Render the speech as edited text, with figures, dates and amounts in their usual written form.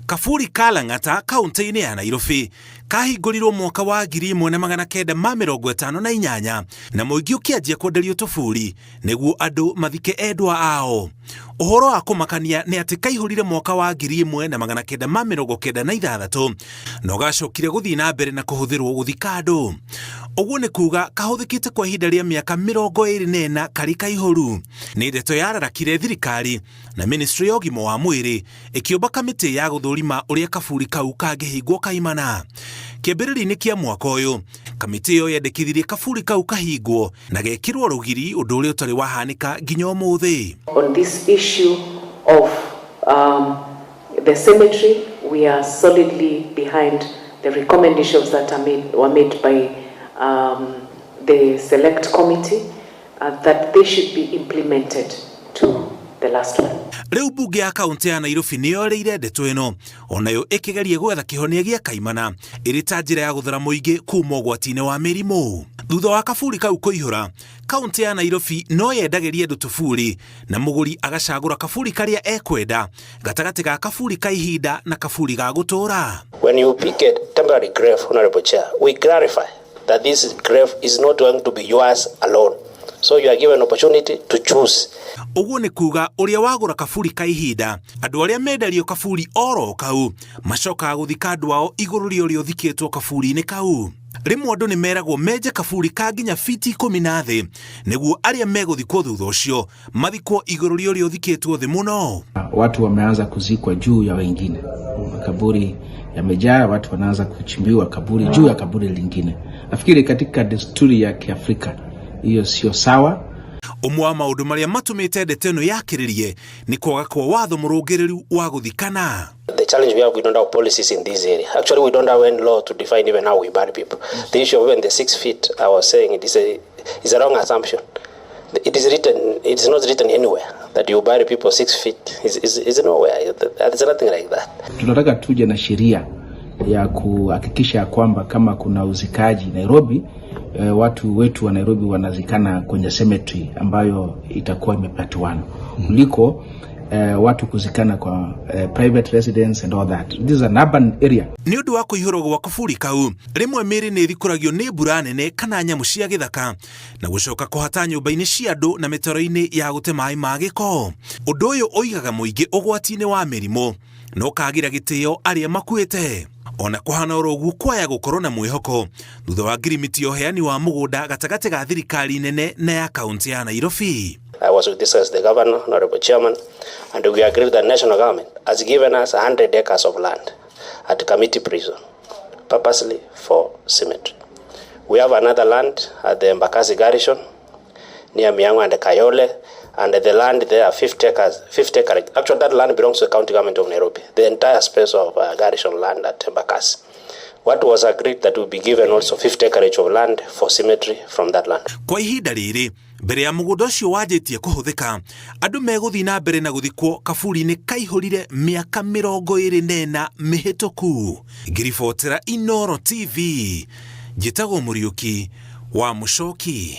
Kaburi ka Lang'ata kaunti-inĩ ya Nairobi kahingũrirwo mwaka wa 1958 na mũingĩ ũkĩanjia kwenderio tũburi nĩguo andũ mathike endwa ao. Ũhoro wa kũmakania nĩ atĩ kaihũrire mwaka wa 1996 na ũgacokire gũthiĩ na mbere na kũhũthĩrwo gũthika andũ. Ũguo nĩ kuga kahũthĩkĩte kwa ihinda rĩa mĩaka 24 karĩ kaihũru. Nĩ ndeto yararakire thirikari na ministry ya ũgima wa mwĩrĩ ĩkĩũmba kamĩtĩ ya gũthũrima ũrĩa kaburi kau kangĩhingwo kaimana. Kĩambĩrĩria-inĩ kĩa mwaka ũyũ, kamĩtĩ ĩyo yendekithirie kaburi kau kahingwo na gekĩrwo rũgiri, ũndũ ũrĩa ũtarĩ wahanĩka nginya ũmũthĩ. On this issue of the cemetery, we are solidly behind the recommendations that were made by the select committee, that they should be implemented to the last one. Rĩu mbunge ya kaunti ya Nairobi nĩ yoreire ndeto ĩno, onayo ĩkĩgeria gwetha kĩhonia gĩa kaimana ĩrĩ ta njĩra ya gũthara mũingĩ kuma ũgwati-inĩ wa mĩrimũ. Thutha wa kaburi kau kũihũra, kaunti ya Nairobi no yendagĩrie andũ tũburi na mũgũri agacagũra kaburi karĩa ekwenda gatagatĩ ga kaburi ka ihinda na kaburi ga gũtũũra. When you pick a temporary grave, Honorable Chair, we clarify that this grave is not going to be yours alone. So you are given opportunity to choose. Ũguo nĩ kuga ũrĩa wagũra kaburi ka ihinda, andũ arĩa menderio kaburi oro kau macokaga gũthika andũ ao igũrũ rĩa ũrĩa ũthikĩtwo kaburi-inĩ kau. Rĩmwe andũ nĩ meragwo menje kaburi ka nginya fiti 10 na thĩ nĩguo arĩa megũthikwo thutha ũcio mathikwo igũrũ rĩa ũrĩa ũthikĩtwo thĩ mũno. Watu wameanza kuzikwa juu ya wengine, makaburi yamejaa, watu wanaanza kuchimbiwa kaburi juu ya kaburi lingine. Nafikiri katika desturi ya Kiafrika hiyo sio sawa. Ũmwe wa maũndũ marĩa matũmĩte ndeto ĩno yakĩrĩrie nĩ kwaga kwa watho mũrũngĩrĩru wa gũthikana. The challenge we have, we don't have policies in this area. Actually, we don't have any law to define even how we bury people. The issue of even the 6 feet, I was saying it is a wrong assumption. It is written, it is not written anywhere that you bury people 6 feet. It's nowhere. There's nothing like that. Tunataka tuje na sheria ya kuhakikisha kwamba kama kuna uzikaji Nairobi, watu wetu wa Nairobi wanazikana kwenye cemetery ambayo itakuwa imepatiwana kuliko watu kuzikana kwa private residence and all that. This is an urban area. Nĩ ũndũ wa kũihũrwo gwa kaburi kau, rĩmwe mĩĩrĩ nĩ ĩthikũragio nĩ mbura nene kana nyamũ cia gĩthaka na gũcoka kũhata nyũmba-inĩ cia andũ na mĩtaro-inĩ ya gũte maĩ ma gĩko. Ũndũ ũyũ ũigaga mũingĩ ũgwati-inĩ wa mĩrimũ na ũkagira gĩtĩo arĩa makuĩte. Ona kũhana oro ũguo kwaya gũkorwo na mwĩhoko thutha wa ngirimiti ya ũheani wa mũgũnda gatagatĩ ga thirikari nene na ya kaunti ya Nairobi. I was with this as the governor, Honorable Chairman, and we agreed that national government has given us 100 acres of land at Kamiti Prison, purposely for cemetery. We have another land at the Embakasi Garrison, near Mihango and Kayole, and the land there, 50 acres, 50 acres. Actually, that land belongs to the county government of Nairobi, the entire space of garrison land at Embakasi. What was agreed that will be given also 50 acreage of land for cemetery from that land. Kwa ihinda rĩrĩ, mbere ya mũgũnda ũcio wanjĩtie kũhũthĩka, andũ megũthiĩ na mbere na gũthikwo kaburi-inĩ kaihũrire mĩaka 24 mĩhĩtũku. Ngĩribotera Inooro TV, njĩtagwo Mũriũki wa Mũcoki.